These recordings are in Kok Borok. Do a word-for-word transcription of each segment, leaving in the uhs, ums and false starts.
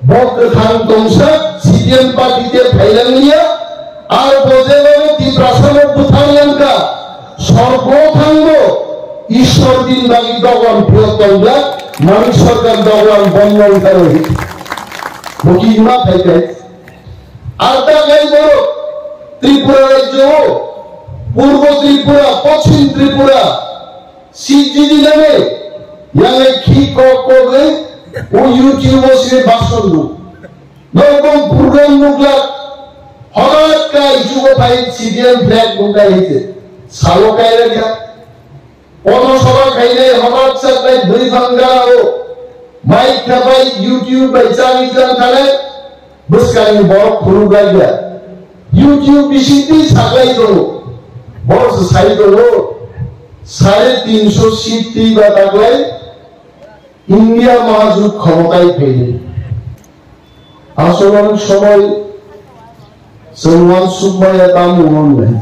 Bo kwthang tongsa C P M party te phailang liya, ar bo jeba bo Tiprasa no bwthar langkha, sorgo thangbo, Ishwar din bagi doglam phiyok tongla, Manik Sarkar doglam bondon karo hi. Bo ki ma phai kai? Ar ta kai borok Tripura rajyo, Purbo Tripura, Pochim Tripura, C G D name, yang ai khi kok kok ai, o YouTube o sini bason du. Nokong program nukla, horat kai jugo phai C D M flag nukla hite. Salo kai raja. Pono soba khainai horat satnai bwrwi phang gana o. Mic khabai YouTube bai chari chang khanai. Bwskangni borok phunuk lai ya. YouTube bisingtwi saklai tongo. Borok se sai tongo. Sare tinso seat twi ba taklai India mahajut khomotai phaidi. Asol onek somoi chwng uansuk maya tamo wngnai.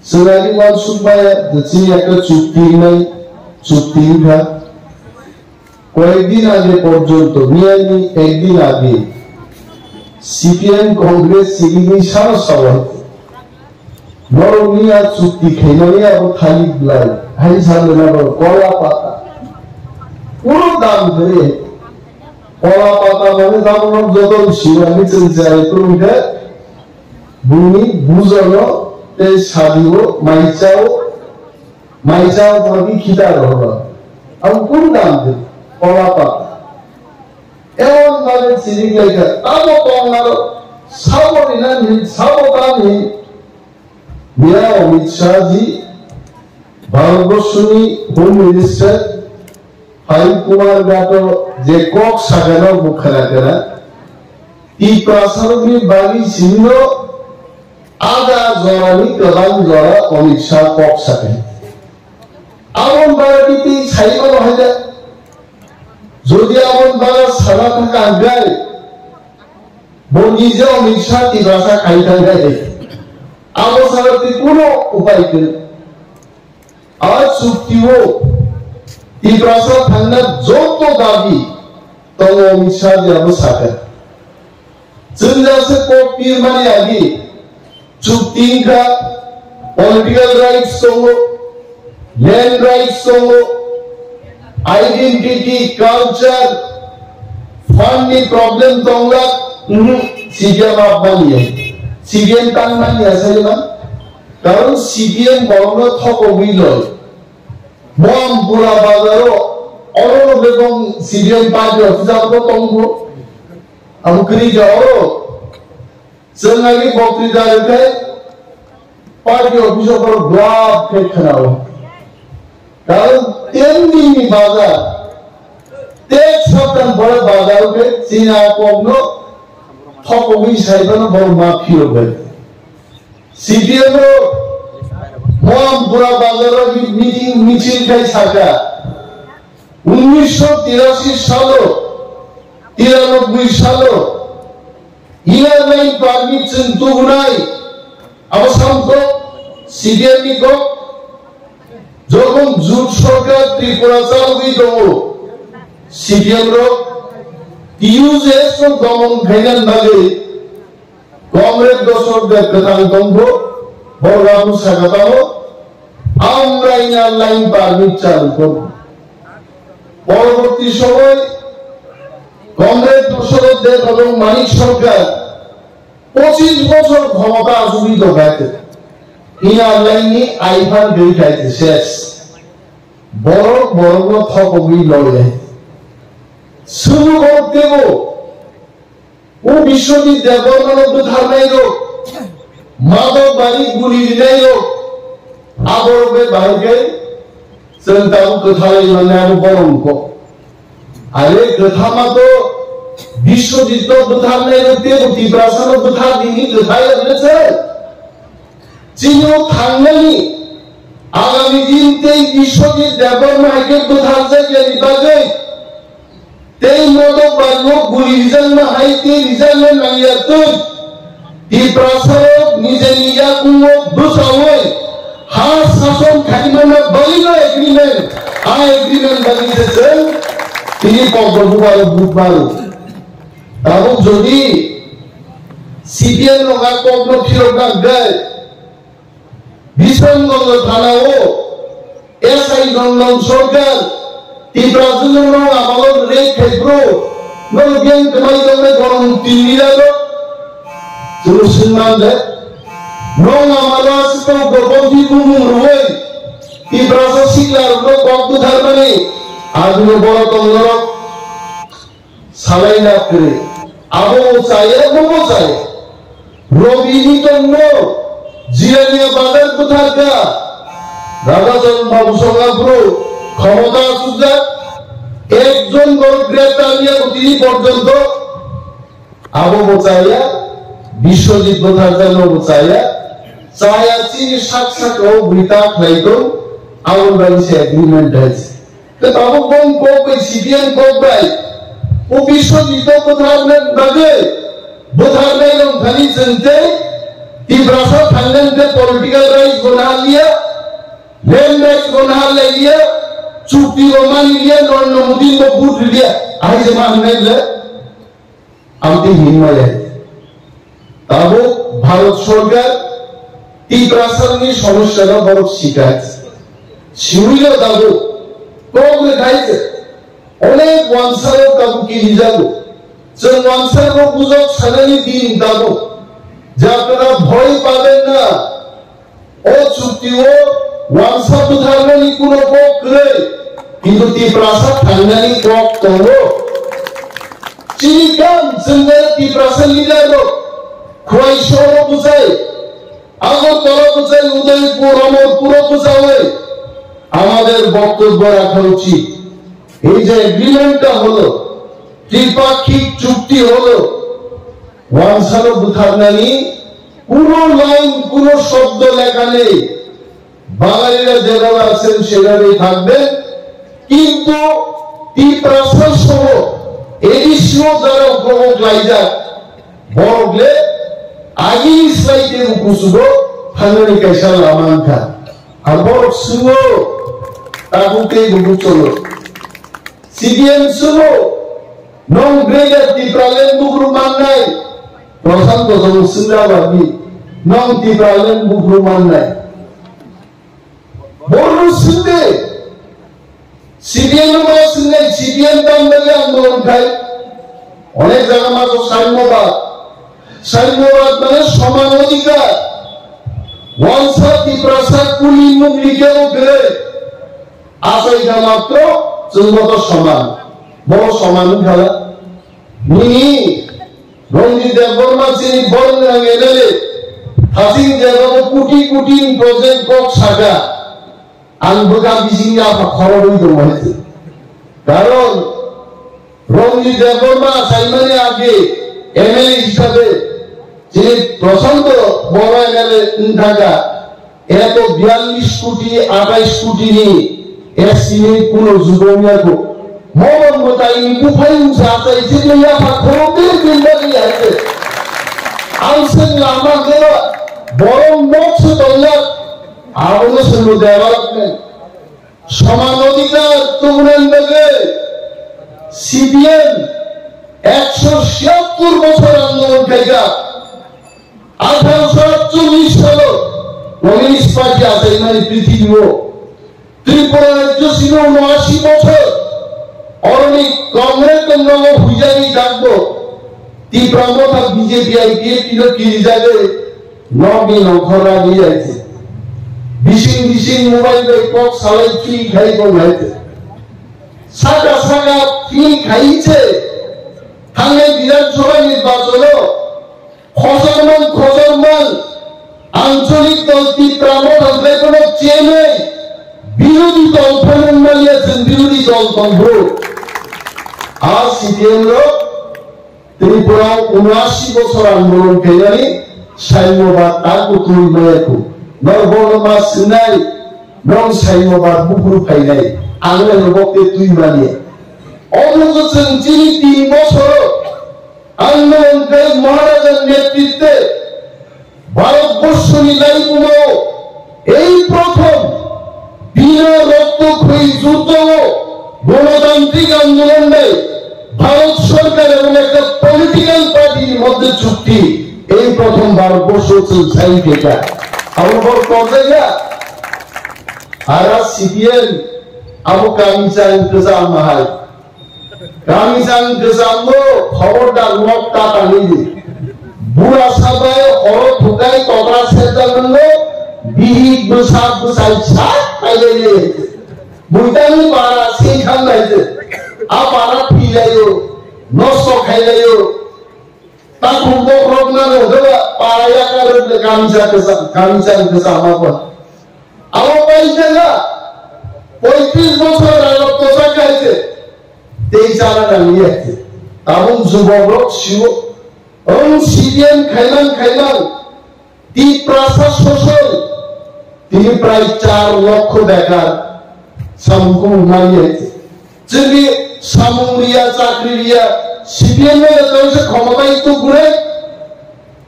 Chwng ani uansuk maya je chini ekta chukti wngnai, chukti wngkha. কয়েকদিন আগে পর্যন্ত, miyani ekdin age, C P M Congress chini ni sano sawa, norok ni a chukti khaimani abo thalik blai, hai sanle na bo kola pata. Uno dam dere, kola pata mane dam no joto siwa ni chwng chai tungkhe, buni bujono tei sadiwo, maichao, Maisa bagi khita rohor. Ang kun dam de, kola pata. Emon bagi sirik laikha, tamo tong aro, sabo rinan hin, sabo tan hin. Mia Amit Shah ji, Bharatborsho ni Home Minister, Payal Kumar Gato je kok sakano bo khana khana. Tiprasarokni bagwi sino ada jorani kwbang jora Amit Shah kok sakai. Aboni bagwi tei sai mano hai da. Jodi aboni bagwi sana thangkha hwnkhe, bo nije Amit Shah Tiprasa khai thangkha de. Abo sara tei kuno upai kwrwi. A chukti o Tiprasa thangna joto dabi tongo Amit Shah ji abo sakha. Chwng jase kok pirmani agi chukti wngkha political rights tongo, land rights tongo, identity, culture, fund ni problem tongla, mhm, C P M abmani ya, C P M tangmani ya, sai man. Karon C P M borokno thokogwi loi. Mohampura bazaro oro bebong C P M party office abo tongbo. Abo kwrwi kha oro. Chwng agi boktrita rwkhe party office o borok glap khe khwnao. Karon ten din ni bazar, tek saptan pore bazar khe chini a kokno thokogwi sai phano borok ma phiyok bai. C P M rok Mohampura bazaro meeting michil khai saka, unnisho tirashi salo, tiranoboi salo, Inner Line Permit chwng tubunai, abo samkok C P M ni kok, jokhon jut sorkar Tripura chalogwi tongo, C P M rok T U J S no domon khainani bagwi Comrade Dosok de kwthang tongkho, borok saka tamo, amra Inner Line Permit chalu kok. Poroborti somoi Comrade Dosok de todong Manik Sarkar pochis bochor khomota achugwi tongkha. Inner Line ni aiphan gwi khai ses. Borok borokno thokogwi lole. Sunu borok tebo O Biswajit Debbarmano bwtharnairok, Madhok Bari guli rinairok, aborok bai bahai khe chwng tabuk kwthalai mannai abo borok wngkho. Are kwthama to Biswajitno bwtharnairok tei bo Tiprasano bwthar dini kwthai rwna chwng. Chini o thangnani agami din tei Biswajit Debbarma hai khe bwtharjakya ni bagwi tei Madhok Bari o guli rijakma hai tei rijakna nangya twi Tiprasa rok nijeni yakungo bwchaui ha sason khaimana bagwino agreement, a agreement bagwi se chwng Tini kokbo buparo bupmaro. Tabuk jodi C P M rok a kokno phirok nang khe, Bisramganj thanao S I Ranjan Sarkar, Tiprasa no amalo rape khai bro, no biyang kwmai tongnai borom tini rado. Chwng swngman de, no amalo aswk gopon di bumung rwui, Tiprasa sikla rok kok butharmani, adino boro tongnorok. Salai na kwrwi. Abo bo chaya, bo bo chaya. Robi ni tongno, Jirania bazar butharkha. Radhajan Babu Songabru, khomota asukjak. Ekjon borok greptar niya tini porjonto. Abo bo chaya, Biswajit butharkha no bo chaya. Chaya chini sak sak o bwrwi ta khlai tong, abo bai se agreement hai se. Te tabuk bong kok bai C P M kok bai. O Biswajit to bwtharna bagwi. Bwtharnai rok thani chwng tei Tiprasa thangnani tei political rights bo nahar liya. Land rights bo nahar lai liya. Chukti bo mani liya. Narendra Modi bo vote liya. Ahai je ma hwnai le. Amtwi hinmaya. Tabuk Bharat Sorkar Tiprasani somosya no borok sikai. Siwilo tabuk kok rwkhai se onek wansarok tabuk kirijago. Chwng wansarok bujok sanani din tabuk. Jatra bhoi paben na. O chukti o wansa butharnani kuno kok kwrwi, kintu Tiprasa thangnani kok tongo. Chini kam chwngno Tiprasa leader rok Khwai Shahoro bwchai, Agartala bwchai, Udaipur, Amarpuro bwchaui amader boktobbo rakha uchit. এই যে এগ্রিমেন্টটা হলো, ত্রিপাক্ষিক চুক্তি হলো, ওয়ানসারো বুথারনানি কোনো লাইন, কোনো শব্দ লেখা নেই। বাঙালিরা যেভাবে আছেন সেভাবেই থাকবেন, কিন্তু তিপ্রাসা সহ এডিসিও যারা উপভোগ লাইজার বরগলে আগে ইসলাইতে উপসুব থানানি কাইসা লামানখা। আর বরক সুও তাকুতে বুকুচলো। CPM sumo, nong Greater Tipraland buphuru mannai, Prashanto Jono swngna bagwi, nong Tipraland buphuru mannai. Borno swngde, C P M no ma swngnai, C P M tam bagwi ang bolong khai. Onek jaga ma to saimobad. Saimobad mane soman odhikar. Wansa Tiprasa kuli mung likhe o gre. Achai kha matro chwng bo to soman. Bo soman wngkha la. Nini Ranjit Debbarma chini borok ni ang M L A. Hasing jaga bo koti koti ni project kok saka. Ang bwkha bisingni apha khorogwi tongo hai se. Karon Ranjit Debbarma saimani age M L A hisabe chini Prashanto Boro M L A wngkha kha, eto biyallis koti, atais koti ni estimate kuno jugo wngya kho. Mono mwtai ni buphai wngsa achai se yapha khorok de jinda ni hai se. Ang se lama gera borok nok se tonglak. Abono chwngno development. Soman odhikar tubunani bagwi C P M ekso chiyattor bochor andolon khaikha. Atharoso atchollish salo Communist Party achaimani prithibio Tripura rajyo sino unoashi bochor oroni Congress tongnago huijani dakbo Tipra Motha B J P I P F T no kirijagwi nokni nongkhor ragwi aise. Bising bising mobile bai kok salai free khai tong hai se. Saka saka free khai se. Thangnai Bidhan Sabha nirbachon o khosor man khosor man ancholik dol Tipra Motha bai kono chenai birodhi dol phano maliya chwng birodhi dol tong bro. A C P M rok Tripura unoashi bochor andolon khainani saimobad tak bo twi maya kho. Nor bono ma swngnai, nong saimobad buphuru phainai, ang nai rwbok tei twi manya. Omo khe chwng chini tin bochor andolon khai Maharaja netritwe Bharatborsho ni laibumao ei prothom bina rokto khoi juddo o গণতান্ত্রিক আন্দোলন bai Bharat sorkar ebong ekta political party ni moddhe chukti ei prothom Bharat borsho chwng sai khaikha. Abo bor torjaikha. Ara C P M abo kami chang kwcham hai. Kami chang kwchamno khobor da nok ta tangwi di. Bura sabai horo thukai togra serda nwngo bihik bwsak bwsai sak pailai le. Buitani para sing khan bai je. A para philaio, nosto khailaio. Takhum bokrok nano hwnkhe ba para yakar wngkhe kamisa kwcham, kamisa kwcham abo. Abo pai jaga poitris bochor rajotto chakha hai se. Tei chana nangya hai se. Tabuk jubokrok sio. Ong C P M khaimang khaimang. Tiprasa sosol. Tini prai char lokho bekar. Samung kumung manya hai se. Chwngni samung riya, chakri riya, C P M no jotoni se khomotai tubunai.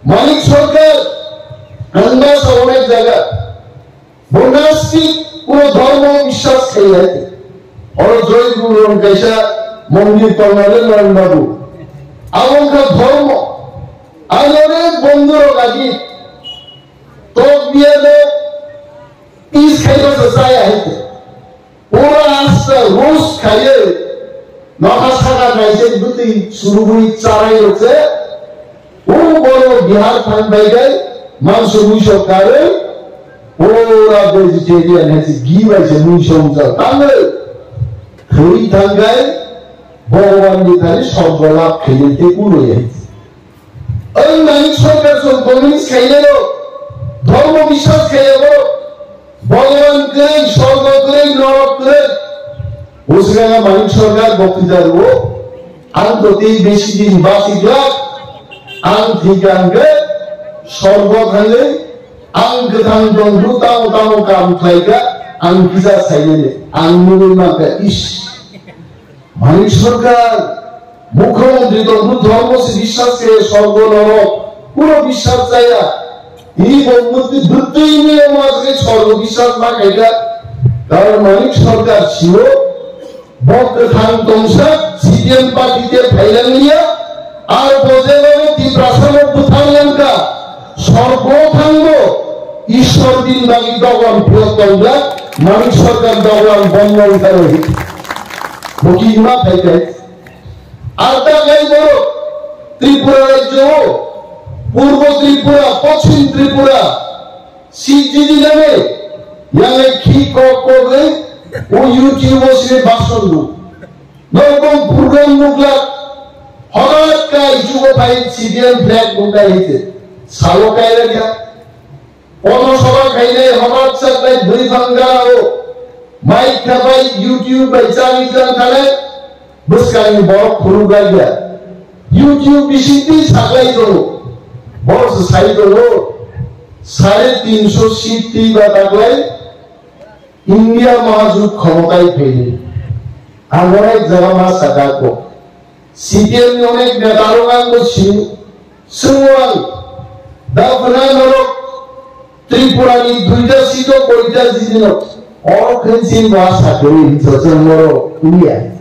Manik Sarkar, ang ba sa onek jaga. Bo nastik, kuno dhormo biswas khai hai. Oro Joy Guru rong kaisa mondir tongnale Noren Babu. Abo wngkha dhormo. Ang onek bondhu rok agi. Tok biya no is khai ba sa chaya hai. Pura asta rus khaiwi nokha saka naisai bwtwi surugwi charai rok se. O bono Bihar thang bai bai mangso muiso karwi pura vegetarian hai se gi bai se muiso wngjak tangwi thwi thang gai Bhagwan ni thani sorgo lab khainai tei kunui hai se. Ang Manik Sarkar song communist khainai rok, dhormo biswas khaiya borok, Bhagwan kwrwi, sorgo kwrwi, norok kwrwi. Usranga Manik Sarkar boktwita rwo, ang to tei besi din basi glak, ang thika hwnkhe sorgo thangwi, ang kwthang tongphuru tamo tamo kam khlaikha, ang kisa sainani, ang nugwi mankha, is. Manik Sarkar, Mukhyamantri tongphuru dhormo se biswas khe sorgo norok kuno biswas chaya. Tini bo bwtwi bwtwi ni omo aswk sorgo biswas ma khaikha. Karon Manik Sarkar sio bo kwthang tongsa C P M party te phailang liya. Ar bo jeba bo Tiprasa no bwthar langkha. Sorgo thangbo Ishwar din bagi doglam phiyok tongla. Manik Sarkar doglam bondo wngkha. Bo ki ma phaikai. Ar ta kai borok Tripura rajyo o, Purbo Tripura, Pochim Tripura, sijidi nane, yang ek khi kok kok e, o YouTube o sini bason du. Nokong program nukla, horat kai jugo phai C P M flag nukla hite. Salo kai raja. Pono soba khainai horat saknai bwrwi phang garao. Mic khabai YouTube bai chari chang khanai bwskangni borok phuru garya. YouTube bisingtwi saklai tongo. Borok se sai tongo. Sare tinso seat twi ba taklai India mahajut khomotai phaidi. Ang onek jaga ma saka ko. C P M ni onek neta rok ang bo sini. Swngo ang. Da phana norok Tripura ni duita seat o koita jiji no. Oro khen sin bo asa kori hinso chwng moro kuya.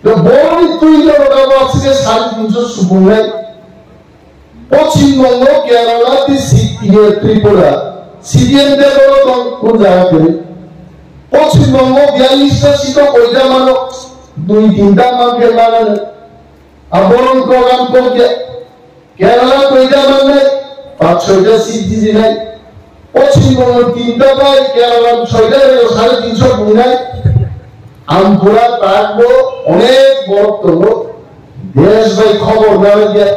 To boro ni twi no da bo sike sari tinso sukungnai. Pochim Bongo, Kerala, tei si-, iye, Tripura. C P M de boro tong kun jaga kwrwi. Pochim Bongo biyallis ta seat o koita mano, dui tinta mankhe manano. A borom program kokya. Kerala koita mannai, pach soita seat jijinai. Pochim Bongo tinta bai Kerala soita bai sare tinso bungnai. Ang pura tak bo onek borok tongo. Desh bai khobor naiya,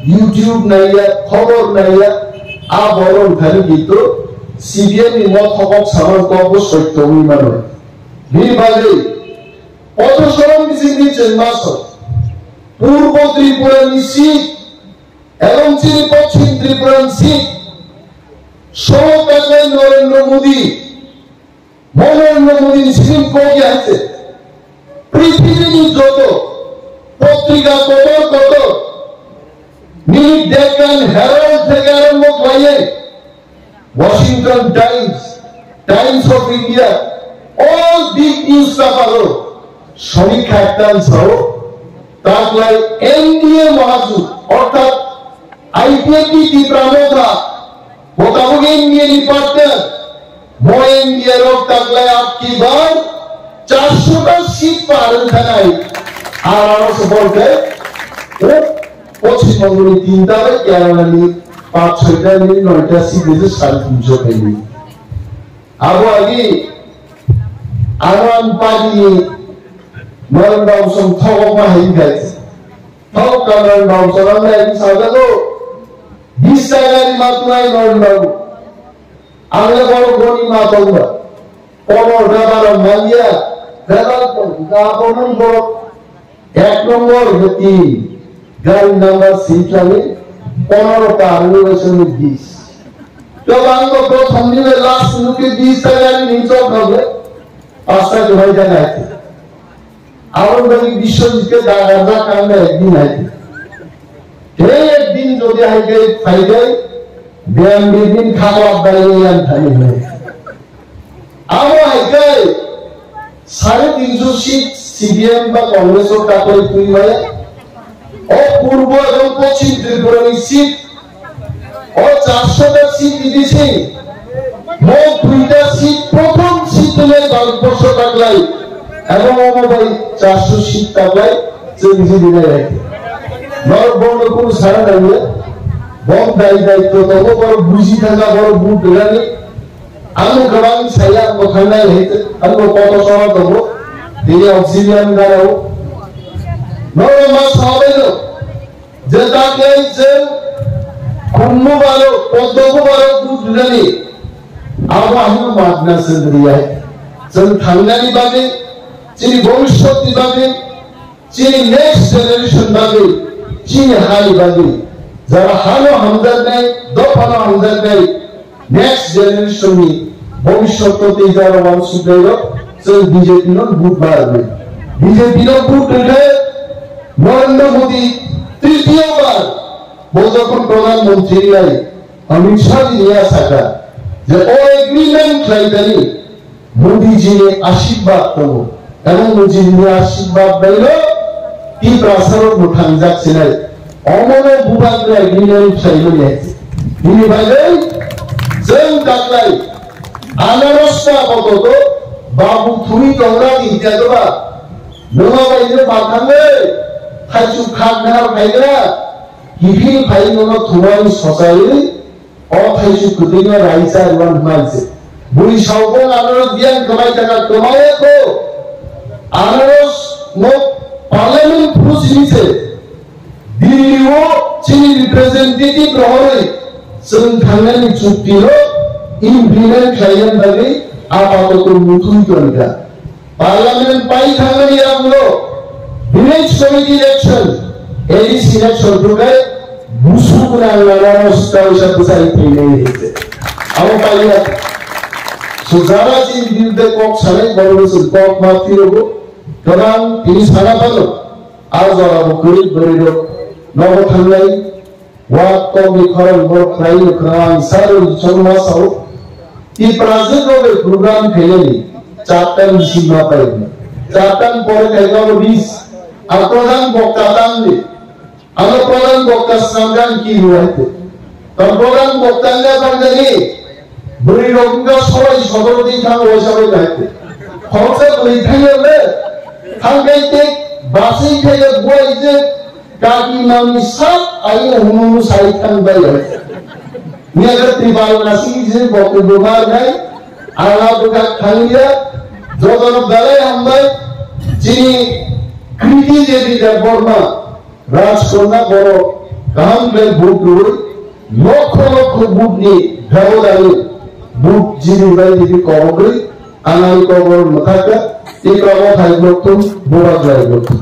YouTube naiya, khobor naiya. A borok thani kintu C P M ni mo khobok samar kok bo soi tongwi mano. Bini bagwi Othosorom bisingtwi chwng ma song. Purbo Tripura ni seat, ebong chini Pochim Tripura ni seat, solo kaklai Narendra Modi, Narendra Modi ni sini kok ya hai se. Prithibini joto potrika kotor kotor, nini Deccan Herald theke arombo khlaiwi, Washington Times, Times of India, all big newspaper o Samikha ekta sao, taklai N D A mahajut, orthat I P F T Tipra Motha, bo tabuk N D A ni partner, bo N D A rok taklai abki bar charshota seat par wngkhanai, ar aro se bolkhe, o Poschim Bongoni tinta bai Kerala ni pach soita ni noita seat ni sare tinsho khaini. Abo agi aro ang party ni Noren Babu song thok ma hin gai. Thok ka Noren Babu song ang gai sa da ko. Bis ta gari ma tu ai Noren Babu. Ang le boro goni ma tong ba. Kono da ba ro maliya. Da ba ko ga ko non boro. Ek nombor hwti gari number singkhlani ponoro ta rwni bai swnwi bis. Tei ang bo prothom ni bai last nukhe bis ta gari ni chok rok le pasta duhai jaga hai. Aboni bagwi Biswajit khe dagar jak kang na ekdin hai. Tei ekdin jodi hai khe phai khe biyang bibin kha lab bai yang thani hai. Abo hai khe sare tinsho seat C P M ba Congress o kapai twi maya. O purbo ebong poschim Tripura ni seat, o charsho ta seat ni bising, mo duita seat, prothom seat twi Bharat borsho taklai. Ebong omo bai charsho seat taklai, chwng jibinai hai. Norok bono kunu sana nangya, bom dai dai to tongo, borok buji thangkha, borok vote rwnani. Ang kwbang saya, ang bo thangnai hai, ang bo koto soro tongo, tini oxygen garao. Nono ma sabai no, je taklai je khummu baro, poddobu baro, dudnani, abo ahino magna sendriya. Chwng thangnani bagwi, chini bhobishyot ni bagwi, chini next generation bagwi, chini hani bagwi, jara hano hamjaknai, dophano hamjaknai, next generation ni bhobishyot tei jara wansuknai rok, chwng B J P no vote barwi. B J P no vote rwkhe Narendra Modi tritiyo bar bo jokhon Pradhan Mantri lai Amit Shah ji ya saka je o agreement khlaitani Modi ji ni ashirbad tongo. Ebong Modi ji ni ashirbad bai no Tiprasa rok mwthangjak sinai. Omo no bubagra agreement khlai mani. Bini bagwi chwng taklai anaros ta koto to babu thwi tongra di jadoba. Numa bai no bathangwi thaichuk khak nahar khaigra. Kiphil phai nono thumani sochai. O thaichuk kwtwino raisa rwna hwnwi se. Bui saukhe anaros biyang kwmai thangkha, kwmaya kho. Anaros no parliament phuru simi se. Delhi o chini representative rohorwi chwng thangnani chukti no implement khlaina bagwi apatoto muthung tongkha. Parliament pai thangmani yagulo village committee election, A D C election rwkhe busu gwnang nana no sita wisa bwsai thwinai hinse. Abo paiya. So jara chini birudhe kok sanai borok se kok ma phirogo. Kwbang tini sana phano a jora bo kwrwi bwrwi rok nogo thangnai. Wa tongni khorang borok khlai no khna ang salo chongma sao. Tiprajwk rok bai program khainani chapter bisi ma pai. Chapter pore khai ba bis. A program bokta tangni. Ano program bokta sangam ki ruwai te. Tam program bokta nga bangjani. Bwrwi rok wngkha sobai sodor di thang waisa bai nai. Khoroksa bwrwi thangya le. Thangkai te baswi khaiya buai je kaki mami sak ayo hunu sai thang bai. Nya ga tribal nasi je bokto bumar nai. Ala buka thangya. Jotono belai hambai. Chini Kriti Devi Debbarma. Rajkonna borok kaham khlai vote rwui, lokho lokho vote ni bebodani vote jini bai jini korogwi anai kobor mwthakha, tei kabo thai bloktun, bora jai bloktun.